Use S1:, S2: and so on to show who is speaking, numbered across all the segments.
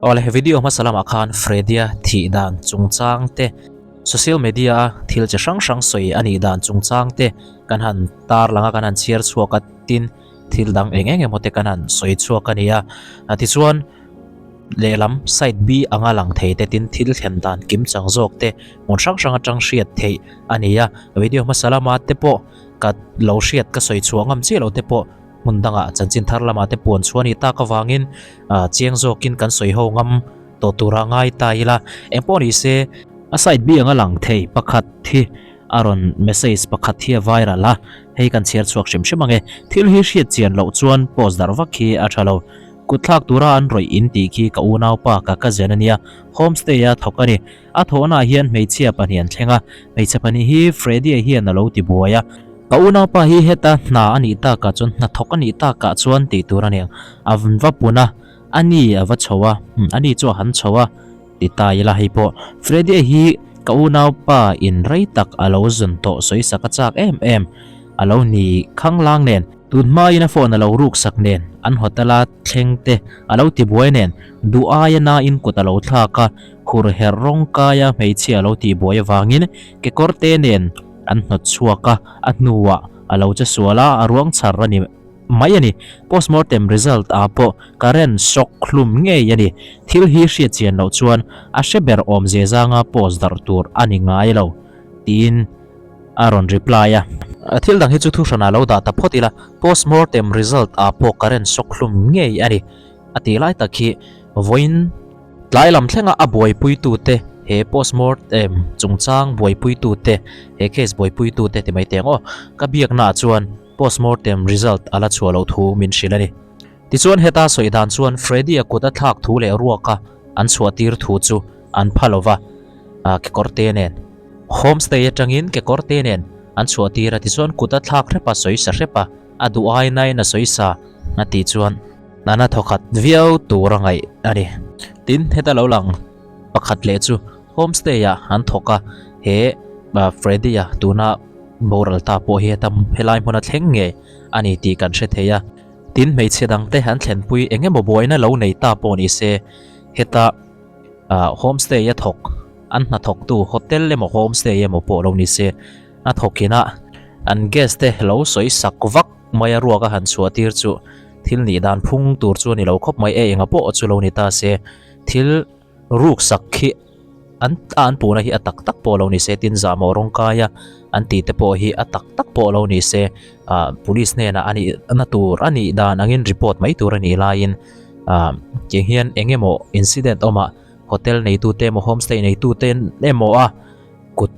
S1: Awle video hmasa lamah khan Freddy-a thih dan chungchang te, social media-a thil chi hrang hrang sawi a nih dan chungchang te kan han tar lang a, kan han chhiar chhuak a, tin thil dang eng eng emaw te kan han sawi chhuak a ni a. Tichuan lehlam side B anga lang thei te tin thil thlen dan kim chang zawk te hmun hrang hrang atang hriat theih a ni a. Video hmasa lama te pawh ka lo hriat ka sawi chhuah ngam chiah lo te pawh hmun dangah chanchin thar lamah te puan chhuah a nih tak avangin chiang zawkin kan sawi ho ngam tawh tura ngai ta ila. Engpawh ni se a side B anga lang thei pakhat hi a rawn message pakhat hi a viral a, hei kan chhiar chhuak hrim hrim ange. Thil hi hriat chian loh chuan post darh vak hi a tha lo. Kut thlak tura an rawih in tih khi ka unaupa ka cousin a nia, homestay a thawk a ni. A thawhnaah hian hmeichhia pahnih an thleng a, hmeichhe pahnih hi Freddy-a hian a lo ti buai a. Ka unaupa hi heta hna a nih takah chuan, hnathawk a nih takah chuan tih tur a ni ang. A va pun a, a ni a va chho a, a ni chu a han chho a ti ta ila hei pawh. Freddy-a hi ka unaupa in rei tak a lo zawn tawh sawisak a chak em em a lo ni khanglang nen. Tun hmain a phone a lo ruksak nen, an hotel a thleng te a lo ti buai nen, duh aia nain kut a lo thlak a, Khur herh rawng kaia hmeichhia a lo tih buai avangin kekawr te nen an hnawt chhuak a, a hnuah a lo che sual a, a ruang chhar a ni mai a ni. Postmortem result ah pawh current shock hlum ngei a ni. Thil hi hriat chian loh chuan a hre ber awmze zanga post darh tur a ni ngai lo tiin a rawn reply a. Thil dang hi chu thuhranah lo dah ta phawt ila, postmortem result ah pawh current shock hlum ngei a ni a tih lai tak hi vawiin Tlai lam thlenga a buaipuitute, he postmortem chungchang buaipuitute, he case buaipuitute ti mai teng aw, ka biaknaah chuan postmortem result a la chhuah loh thu min hrilh a ni. Tichuan heta sawi dan chuan Freddy-a kut a thlak thu leh ruaka an chhuah tir thu chu an pha lo va, kekawrte nen homestay atangin kekawrte nen an chhuah tir a, tichuan kut a thlak hrep a, sawi sa hrep a, a duh ai nain a sawi sa a tih chuan. Nana thawkhat viau tur a ngaih a ni. Tin, heta lo lang pakhat leh chu homestay ah an thawk a, he Freddy-a tuna boral ta pawh hi heta helai hmuna thleng ngei a ni tih kan hre thei a. Tin, hmeichhe dangte an thlenpui eng emaw buaina lo nei ta pawh ni se, heta homestay a thawk an hnathawktu hotel emaw homestay emaw pawh lo ni se, a thawkin a an guest te lo sawi sak vak mai a ruak a han chhuah tir chu Thil nih dan phung tur chu a ni lo khawp mai e, enga pawh chu lo ni ta se, thil ruk sak khi an a an puhna hi a tak tak pawh lo ni se, tin zahmawh rawng kaia an tih te pawh hi a tak tak pawh lo ni se, ah police hnenah a nih na tur a nih dan angin report mai tur a nih laiin ah tiang hian eng emaw incident awmah hotel neitute emaw homestay neitute emaw a kut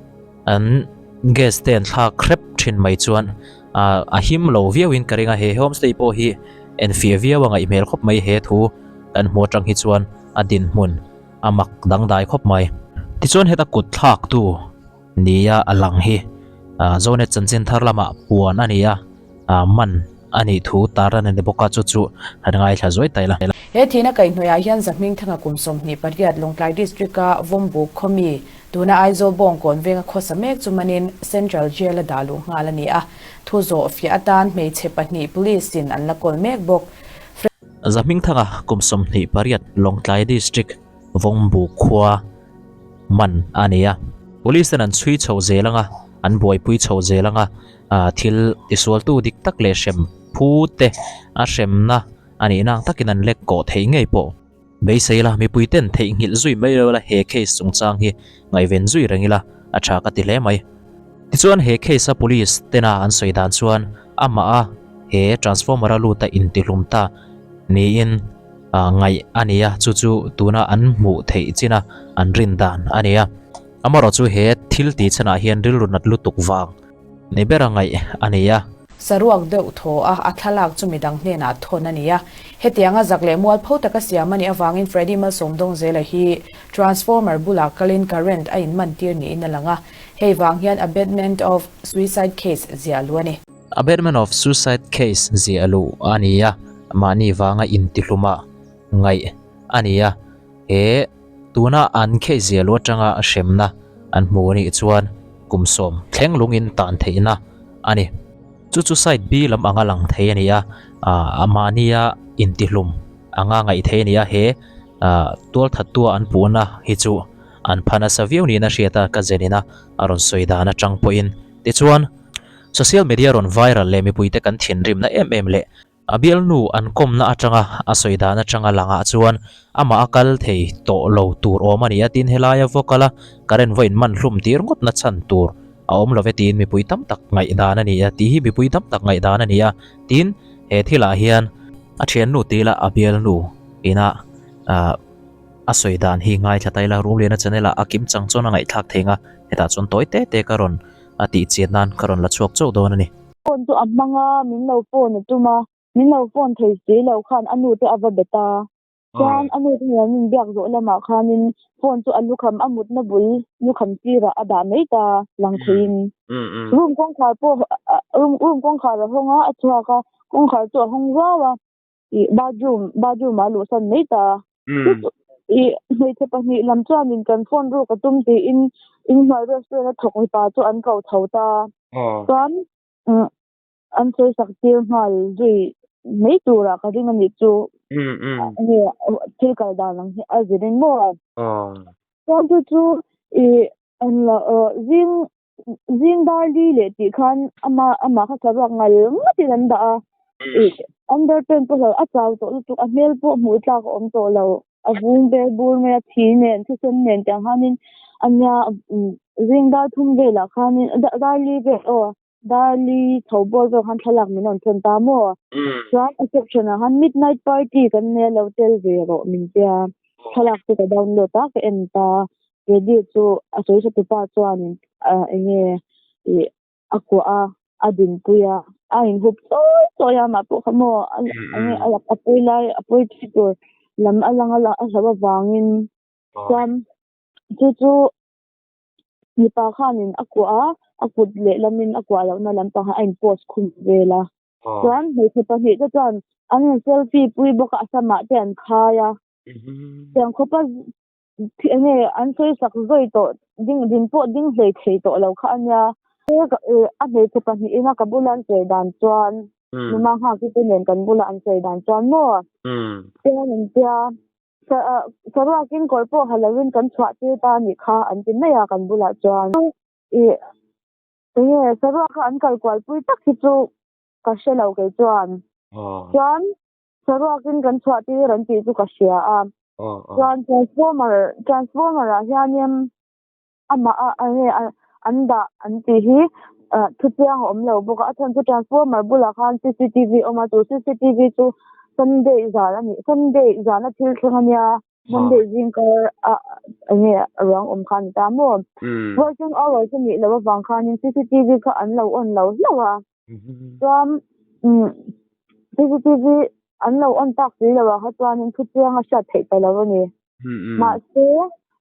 S1: an guest te an thlak hrep thin mai chuan ah a him lo viau in ka ring a he homestay pawh hi enfiah viau a ngaih hmel khawp mai he thu kan hmu atang hi chuan a dinhmun a mak dangdai khawp mai. Tichuan heta kut thlak tu nia a lang hi ah Zonet chanchin thar lamah puan a ni a ah man a nih thu tar a ni bawk a chu chu han ngaithla zuai ta ila.
S2: He thihna kaihhnawihah hian Zahmingthanga kum 28 Lawngtlai District-a Vawmbuk khawmi Tuna Aizawl Bawngkawn venga khawsa mek chu manin Central Jail a dah luh nghal a ni a, thu zawh fiah atan hmeichhe pahnih Police in an la kawl mek bawk.
S1: Zahmingthanga kum 28 Lawngtlai District Vawngbu khua man a ni a. Police ten an chhui chho zel anga, an buaipui chho zel anga, thil tisualtu dik tak leh hrem phu te a hremna a nihna ang takin an lek kawh theih ngei pawh. Beisei ila, mipui ten theihnghilh zui mai lo ila he case chungchang hi ngaihven zui reng ila a tha ka ti hle mai. Tichuan he case a police tena an sawi dan chuan amah a he transformer a lut a intihlum ta niin ngaih a ni a, chu chu tuna an hmuh theih china an rin dan a ni a. Amaherawhchu he thil tih chhanah hian rilru nat lutuk vang Ni ber a ngaih a ni a.
S2: Saruak deuh thaw a, a thlalak chu midang hnenah thawn a ni a. Hetianga zak leh mualpho taka siam a nih avangin Freddy Malsawmdawngzela hi transformer bulah kalin current a inmantir niin a lang a. Hei vang hian abetment of suicide case ziah luh a ni.
S1: Abetment of suicide case ziah luh a ni a, mahni vanga intihluma ngaih a ni a. He tuna an case ziah luh atanga hremna an hmu a nih chuan kum sawm thleng lungin tan theihna a ni. Chu chu side B lam anga lang thei a ni a, ah mahnia intihlum anga ngaih thei a ni a, he Ah tualthattua an puhna hi chu an pha nasa viau niin a hriat a, ka zen ina a rawn sawi dan atang pawhin. Tichuan, social media rawn viral leh mipuite kan thinrimna em em leh a bialnu an kawmna atanga a sawi dan atanga langah chuan amah a kal thei tawh lo tur awm a ni a, tin helaia vaw kal a current vawiin man hlum tir ngawtna chhan tur a awm lo ve tiin mipui tam tak ngaihdan a ni a, tih hi mipui tam tak ngaihdan a ni a, tin he thilah hian a thiannu tila a bialnu ina ah a sawi dan hi ngaithla ta ila Rumliana channel ah a kim chang chuan a ngaihthlak thei ang a, hetah chuan tawi te te ka rawn a tih chian nan ka rawn la chhuak chauh dawn a ni.
S3: Phone chu a hmang a, min lo phone a tum a, min lo phone thei si lo khan a nu te a va bet a. Chuan a nu te hian min biak zawh lamah khanin phone chu a lukham a mutna bul lukham sirah a dah mai ta lang theiin. Room kawngkhar pawh room kawngkhar a hawng a, a chhuak a, kawngkhar chu a hawng ruau a, ih bathroom bathroom ah a luhsan mai ta. Ih hmeichhe pahnih lam chuanin kan phone ruk a tum tiin inhnuai restaurant a thawk mipa chu an ko tho ta. Chuan An sawi sak tir nghal zui mai turah ka ring a nih chu. Nge thil kal dan ang hi a zir in maw? Chuan chu chu i zing zing dar li leh tih khan ama amah kha saruak ngal ngatin an dah a. I underpant pawh hlo a chau tawh lutuk a hmel pawh hmuh tlak a awm tawh lo. A vung ber bur mai a thi nen thisen nen tiang khanin ania zing dar thum velah khanin dar li vel aw. Darli tho bawr zawk khan thlalak min rawn thawn ta maw? Chuan a caption ah khan midnight party kan nei a lo tel ve rawh min tia. Thlalak chu ka download a ka en ta. Ready chu a sawi hre tupa chuanin eng nge ih a kuah a, a dinpui a, a inhup chawi chawi a mah pawh kha maw eng nge a pawi lai a pawi thi tur lam a lang a a hlauh avangin chuan chu chu Mipa khanin a kuah a, a kut lehlamin a kuah lohna lampangah a in post khum vel a. Chuan hmeichhe pahnih te chuan an in selfie pui bawk a, a samah te an khai a. Tiang khawpa eng nge an sawi sak zawi tawh ding din pawh ding hlei thei tawh lo kha a nia. A hmeichhe pahnihin a ka bula an sawi dan chuan numa nghakite te nen kan bula an sawi dan chuan maw chuan an tia. Saruakin kawr pawh ha lovin kan chhuah tir ta a nih kha an ti mai a kan bulah chuan. Ih enge saruaka an kal kual pui tak hi chu ka hre lo kei chuan. Chuan saruakin kan chhuah tir an tih chu ka hria a. Chuan transformer transformer ah hianin amah a enge an dah an tih hi thuchiang a awm lo bawk a a chhan chu transformer bulah khan cctv a awm a chu cctv chu sunday zan a nih sunday zana thil thleng a nia monday zing kar a enge ruang awm kha a ni ta maw working hours a nih loh avang khanin cctv kha an lo on lo hlauh a chuan cctv an lo on tak si loh ah kha chuanin thuchiang a hriat theih ta lo a ni. Mahse,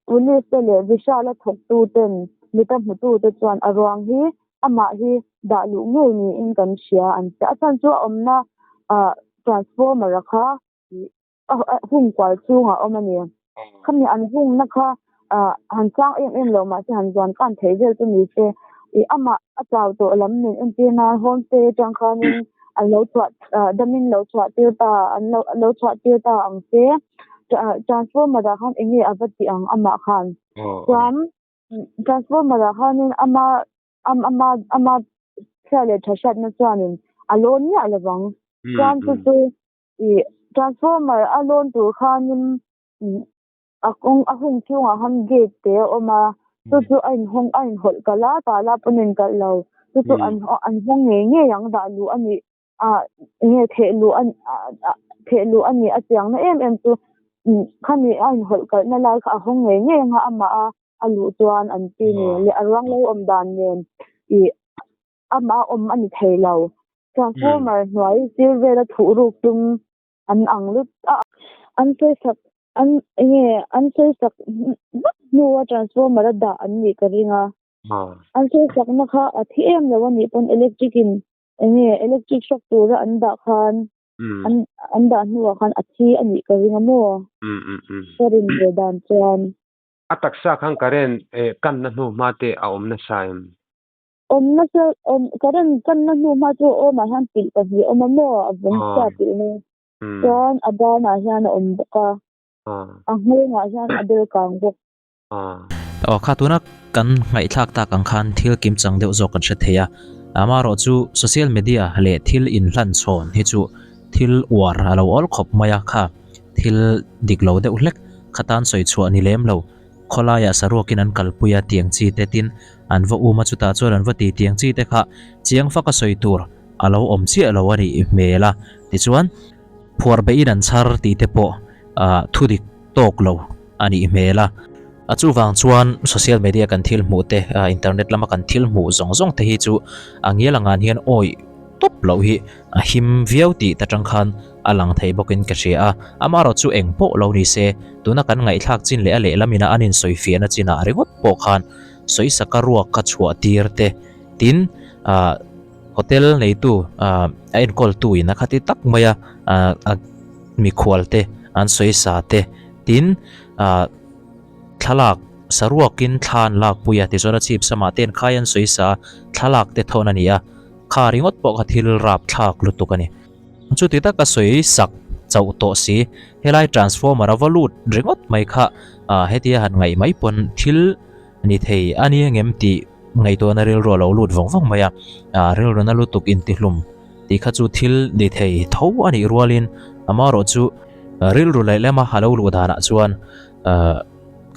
S3: Police te leh Vishal-a thawktu ten mita hmutu te chuan a ruang hi amah hi dah luh ngei niin kan hria an ti. A chhan chu a awmna transformer-a kha hung kual chhungah a awm a ni. Khami an hungna kha han chang em em lo mahse han zuan kan thei vel chu ni se ih amah a chau tawh lam nen entir nan homestay atang khanin an lo chhuah damin lo chhuah tir ta an lo lo chhuah tir ta ang che transformer ah khan eng nge a va tih ang amah khan chuan transformer ah khanin ama ama ama chhia leh tha hriatna chuanin a lawn miah lovang chuan chu chu ih transformer a lawn tur khanin A kawng a hung chhungah khan gate te a awm a, chu chu a inhawng a inhawlh kalh a, tala pawn a inkalh lo. Chu chu an an hawng ngei ngei ang dah luh a nih ah enge theh luh a theh luh a nih a chiangna em em chu khami a inhawlh kalhna lai kha a hawng ngei ngei ang a amah a a luh chuan an ti ni leh a ruang lo awm dan nen ih amah a awm a ni thei lo. Transformer hnuai sir vela thuh ruk tum an ang lut a. An sawi sak an enge an sawi sak vak hnua transformer a dah an nih ka ring a. An sawi sakna kha a thi em lo a nih pawn electric in enge electric shock tura an dah khan an an dah hnuah khan a thi a nih ka ring a maw? Ka rin ve dan chuan.
S4: A taksa khan current kanna hnu hma te a awm nasa em?
S3: Awm nasa awm current kanna hnu hma chu awm ah hian pilh pahnih a awm a maw a vawng chhia pilh na chuan a banah hian a awm bawk a. A nghawngah hian a bel kang bawk.
S1: Aw kha tuna kan ngaihthlak tak ang khan thil kimchang deuh zawk kan hre thei a, amaherawh chu social media leh thil inhlan chhawn hi chu thil uar a lo awl khawp mai a kha thil dik lo deuh hlek kha tan sawi chhuah ni lem lo khawlaiah saruakin an kalpui a tiang chi te tin an va um a chutah chuan an va ti tiang chi te kha chiang faka sawi tur a lo awm chiah lo a nih hmel a tichuan phuar beihin an chhar tih te pawh ah thudik tawk lo a nih hmel a. A chuvang chuan social media kan thil hmuh te, internet lama kan thil hmuh zawng zawng te hi chu a ngial angan hian awih tawp loh hi a him viau tih ta tang khan a lang thei bawkin ka hria a. Amaherawh chu eng pawh lo ni se, tuna kan ngaihthlak chin leh a lehlam ina an insawifiahna chinah ringawt pawh khan sawisaka ruak kha chhuah tir te tin ah hotel neitu ah a enkawltu in a khati tak mai a ah a mikhual te an sawisa te tin ah thlalak saruakin thla an lakpui a tichuan a chhip samah te an khai an sawisa a thlalak te thawn a ni a kha ringawt pawh kha thil rapthlak lutuk a ni chuti taka sawi sak chauh tawh si helai transformer a va lut ringawt mai kha ah hetia han ngaih mai pawn thil ni thei a ni angem tih ngaihtuahna rilru a lo lut vawng vawng mai a ah rilru na lutuk intihlum. Tih kha chu thil ni thei tho a nih rualin amaherawh chu rilru leh lema a lo luh danah chuan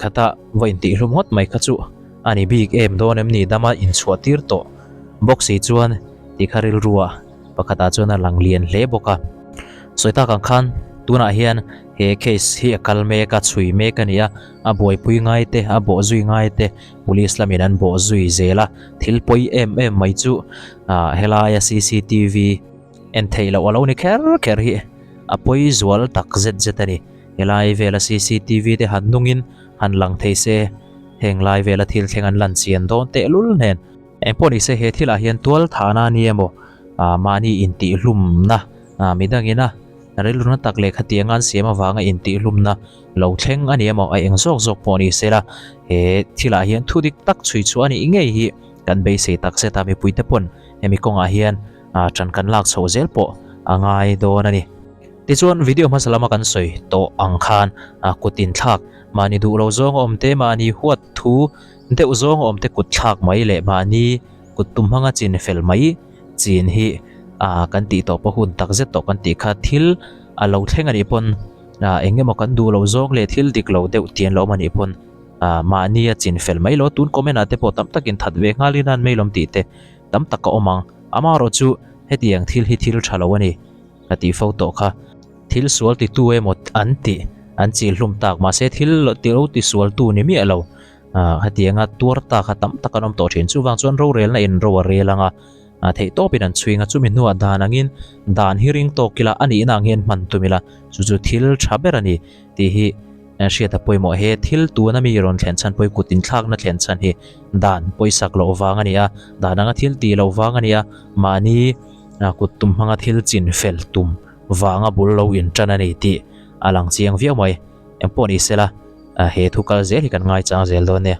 S1: khata va intihhlum ngawt mai kha chu a ni bik em dawn em ni dama inchhuah tir tawh bawk si chuan tih kha rilrua pakhatah chuan a lang lian hle bawk a. Sawi tak ang khan tunah hian he case hi a kal mek a, chhui mek a ni a, a buaipui ngai te, a bawhzui ngai te Police lamin an bawh zui zel a, thil pawi em em mai chu ah helaia cctv en theih loh a lo ni kher kher hi a pawi zual tak zet zet a ni. Helai vela cctv te han nungin han lang thei se, heng lai vela thil thleng an lan chian dawn tehlul nen. Engpawh ni se he thilah hian tual thahna a ni emaw ah mahni intihhlumna ah midangina rilruna tak leh khatianga an siam avanga intihhlumna lo thleng a ni emaw a eng zawk zawk pawh ni sela he thilah hian thu dik tak chhui chhuah a nih ngei hi kan beisei tak zet a mipuite pawn hemi kawngah hian ah tan kan lak chhoh zel pawh a ngai dawn a ni. Tichuan video hmasa lama kan sawi tawh ang khan ah kut inthlak mahni duh lo zawng a awm te mahni huat thu deuh zawng a awm te kut thlak mai leh mahni kut tum hmanga chin fel mai chin hi ah kan tih tawh pawh hun tak zet tawh kan tih kha thil a lo thleng a nih pawn ah eng emaw kan duh loh zawng leh thil dik lo deuh tian lo awm a nih pawn ah mahni a chin fel mai lo tun comment ah te pawh tam takin that ve nghal in an mai lawm tih te tam tak a awm ang amaherawh chu hetiang thil hi thil tha lo a ni ka tih fo tawh kha thil sual ti tu emaw an tih an chil hlum tak mahse thil lo ti sual tu ni miah lo ah hetianga tuar ta kha tam tak an awm tawh thin chuvang chuan rorelna in ro a rel ang a ah theih tawpin an chhuing a chumi hnuah dan angin dan hi ring tawk ila a nihna ang hian hman tum ila chu chu thil tha ber a ni tih hi hriat a pawimawh he thil tuna mi rawn thlen chhan pawi kut inthlakna thlen chhan hi dan pawisak loh vang a ni a dan anga thil tih loh vang a ni a mahni kut tum hmanga thil chin fel tum vanga bul lo intan a ni tih a lang chiang viau mai engpawh ni sela he thu kal zel hi kan ngaichang zel dawn nia.